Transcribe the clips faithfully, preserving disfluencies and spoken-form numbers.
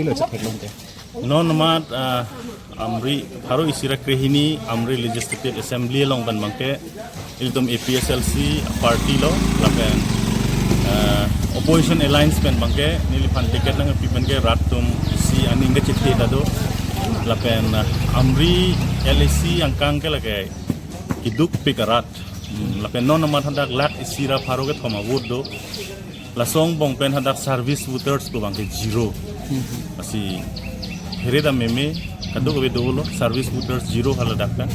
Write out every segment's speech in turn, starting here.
Lo chetheklongte. Non amat, ah, Amri, pharo isi ra krehini Amri Legislative Assembly along pen abangke ilitum A P H L C party lo lapen, ah, opposition alliance pen abangke neliphan ticket nangpi pen ke rat atum isi aning kachethe ta do lapen, ah, Amri L A C angkang ke lake kedukpik arat. Hmm, lapen non amat hadak lakh isi ra pharo kethom a-vote do. Laso angbong pen hadak service voters pu abangke zero. Lasi here ta meme kadokave dolo service voters zero haladak pen.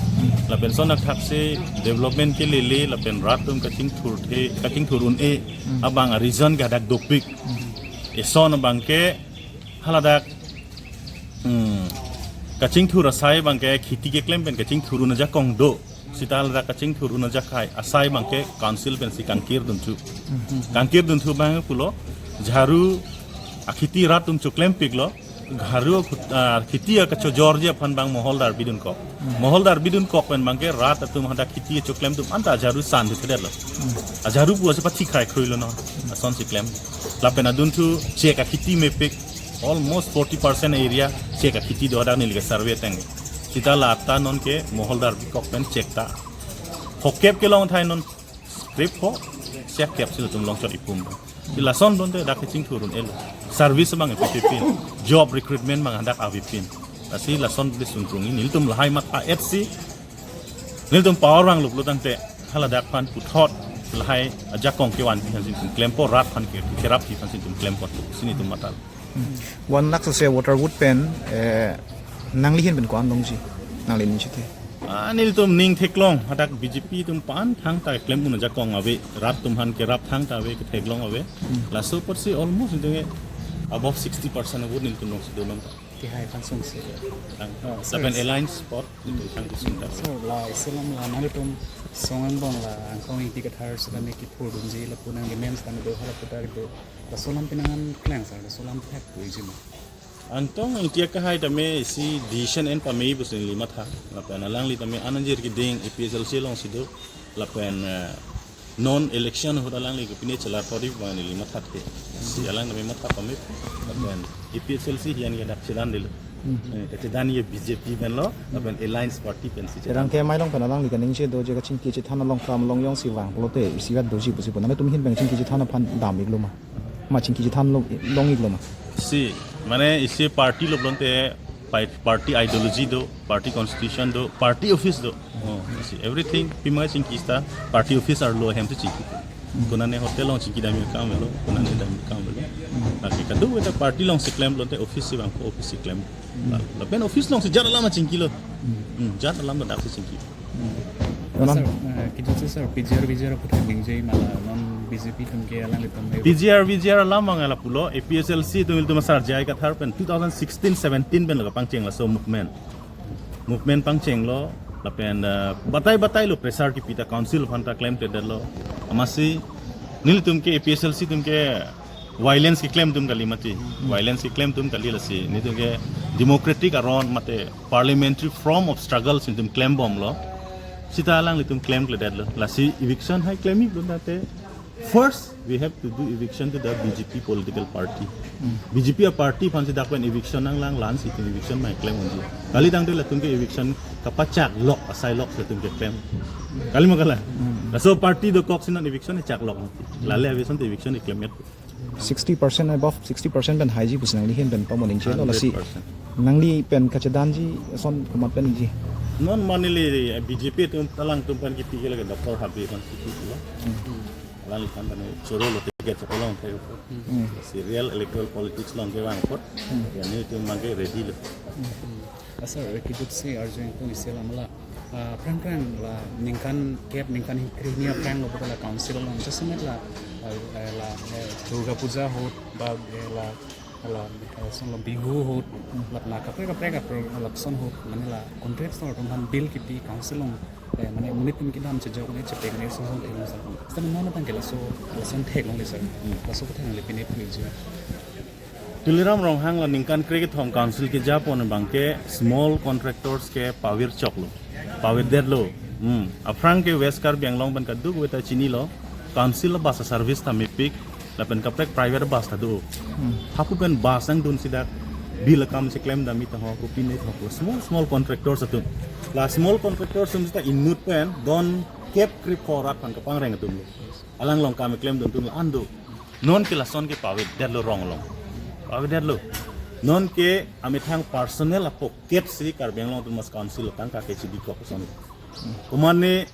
Lapen lason athaksi development ke lele lapen rat atum kachingthur the, kachingthur un-e abang a-reason ke hadak dopik. Eson abangke haladak, hmm, kachingthur asai abangke kheti keklem pen kachingthur un ajakong do. Sita haladak kachingthur un ajakai asai abangke council pensi kangkir dunthu. Kangkir dunthu abang pulo jharu akheti rat atum choklempiklo. Jharu akhut-, ah, kheti akachojorji aphan abang moholdar bidunkok. Moholdar bidunkok pen abangke rat atum hadak kheti choklem atum anta jharu san duthedetlo. Ajharu pu ase pathi khrai khruilo non. Asonsi klem. Lapen adunthu chek akheti mepik. Almost forty percent area chek akheti do hadak neli ke survey ateng. Sita la ata non ke moholdar bikok pen chek ta. Hokep kelong thai non script ho, siak kep si latum longchot ipum. Ti lason donte dak kachingthur un-elo. Service abang epipin, job recruitment abang hadak avepin. Lasi lason le sungkrung ini nelitum lahai matha-etsi nelitum power vanglo pulotangte haladak aphan puthot lahai ajakong kevan aphansi itum klempo, rat aphan ke kerap aphansi itum klempo, si nelitum matha. One lakh sose voter vote pen, eh, nangli ahin pen ko-an longji? Nangli ning chethe. Ah, nelitum ning theklong, hadak B J P atum aphan thangta klem un ajakong ave, rat atum aphan kerap thangta ave, ketheklong ave. Laso apotsi almost itum ke above sixty percent vote nelitum longsi do nang ta. Kehai aphan sungsi. Thang. Oh, sorry. Lapen alliance apot nelitum thang kesung ta. So, la isi alam la nanglitum song angbong la Angkong Ingti Kathar sitame kepurdunji lapu nangkemen sitame do hala putar do. Laso alam penang an kleng sar, laso alam thek puji ma? Angtong Ingti akehai tame isi decision en pame pusi neli matha. Lapen alangli tame ananjir keding A P H L C alongsi do. Lapen, eh, non election ahut alangli ke pine chelar thori abang neli mathathe. Si alang tame matha pame. Lapen A P H L C hian ke dak chedan dilo. Eh, kachedan ke B J P pen lo, lapen alliance party pensi chedan. Rang ke mai long pen alangli kaningje do je kachingki chethan along kam along jongsi vang pulote isivet doji pusi pu. Nangtum ahin pen chingki chethan aphan dam-iklo ma? Ma chingki chethan lo, long-iklo ma? Si, mane isi party lo pulote pai-, party ideology do, party constitution do, party office do. Oh, si everything pima chingki sita party office arlo ahemsi chingki. Konane hotel along chingki damji akam avelo, konane damji akam avelo. Lake kadokave ta party alongsi klem pulote office si vangpo, office si klem. Lapen office alongsi jat alam chingkilo. Hmm, jat alam ta daksi chingki. Sir, eh, kijutsi sir, P G R, V G R aphuthak ningje ma la non B J P atum ke alanglitum me. P G R, V G R alam abang lapulo, A P H L C atum ilitum asar J I Kathar pen two thousand sixteen seventeen pen lo kapangcheng laso movement. Movement pangchenglo, lapen, eh, batai batai lo pressure kipi ta council aphan ta klemkledetlo. Amatsi nelitum ke A P H L C atum ke violence keklem atum kali mati. Violence keklem atum kali, lasi nelitum ke democratic aron mate parliamentary form of struggle si nelitum klembomlo. Sita alanglitum klemkledetlo. Lasi eviction hai klem-iklo tate. First, we have to do eviction to the B J P political party. B J P aparty aphansi dak pen eviction nanglang, la-ansi itum eviction mai klem unji. Kali tangte latum ke eviction kapachaklok, asailok latum keklem. Kali ma kalang? Laso party dokok si non eviction chaklok. Lale ave asonte eviction keklem-et. Sixty percent, above sixty percent pen haiji pusi nangli ahin pen pamoningje lo, lasi. Hundred percent. Nangli pen kachedanji ason komat pen ji? Non mane neli B J P atum alangtum pen kipi ke lake Doctor Habe aphan kipi lo. Alangphan tame choro lo ticket choro long thek apot. Si real electoral politics along kevang apot. Ya nelitum abangke ready lo. Ah, sir, kijutsi arju ingkung isi alam la. Ah, aphrang aphrang la ningkan kep ningkan krehini aphrang lo bokala council along jasemet la, ah, eh, la, eh, Durga Puja ahut ba, eh, la, la, eh, lason lo Bihu ahut, la, la kaprek kaprek apro-, lapuson ahut, mane la contractor atum aphan bill kipi council along, eh, mane monit atum kedam chejok ne chepek ne lason theklong sar. Sita non abangke laso, lason theklongle sir. Laso aputhak nangli pine puji. Tuliram Ronghang la ningkan krekethom council kejapon abangke small contractors ke pavirchoklo, pavirdetlo. Hmm. Aphrang ke West Karbi Anglong pen kadokave ta chinilo, council bus service ta mepik, lapen kaprek private bus ta do. Hapu pen bus nangdunsi dak Bill akam si klem dam-i ta ho, kopine ta ho, small small contractors atum. La small contractors atum seta inut pen don kep krepho rat aphan kapangreng atum lo. Alang along kam klem dun atum lo an do. Non ke lason ke pavedetlo rong along. Pavedetlo. Non ke amethang personal a-pocket si Karbi Anglong Autonomous Council atangka ke chibikok ason. Komatne,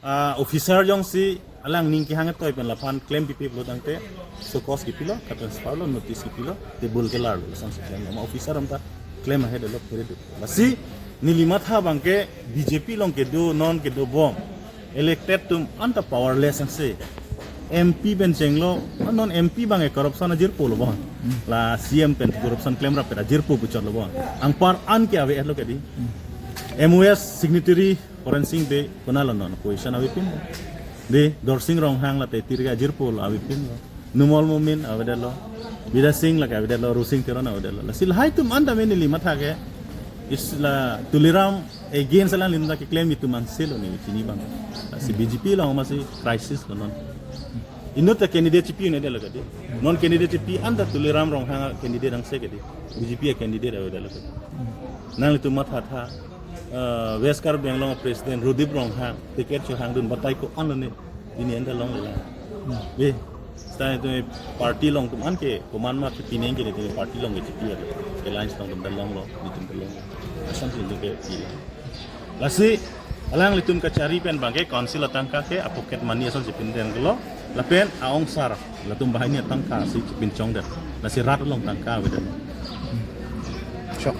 ah, officer jongsi alang aning kehang atoy pen laphan klem pipe pulo tangte, show cause kipilo, ka-transfer lo, notice kipilo, table kelarlo, lason si klem. Ama officer anta klem ahedet lo, phere do. Lasi neli matha abang ke B J P along kedo, non kedo bom. Elected atum anta powerless ansi. M P pen chenglo, non M P abang ke corruption ajirpo lo bon. La C M pen corruption klemrap pen ajirpo puchotlo bon. Anpar an ke ave-etlo kedi. M O S signatory Horen Sing Bey konatlo non position avepin. De Dorsing Ronghang late tirga ajirpo lo avepin lo. Numal Momin avedetlo. Bidya Singh lake avedetlo, Rosing Teron avedetlo. Lasi lahai atum anta me neli matha ke, is la Tuliram against alanglitum ta keklem atum angse lo neli chini abang. Lasi B J P along masi crisis lo non. Inut ta candidate chipi-unedetlo kedi. Non candidate chipi anta Tuliram Ronghang candidate angse kedi. B J P a-candidate avedetlo kedi. Nanglitum mathatha, eh, West Karbi Anglong President Rodip Ronghang ticket chohangdun batai ko-an lo ne. Pini anta longlo. Be, seta itum party along atum an ke komat ma ke pining ke itum party along ke chipi ave. Alliance along atum ta longlo, itum ta longlo. Asam si itum ke pilo. Lasi alanglitum kachari pen abang ke council atangka ke a-pocket money ason si pindeng lo. Lapen a-ongsar latum banghini atangka si pinchongdet. Lasi rat along tangka avedet. Chok.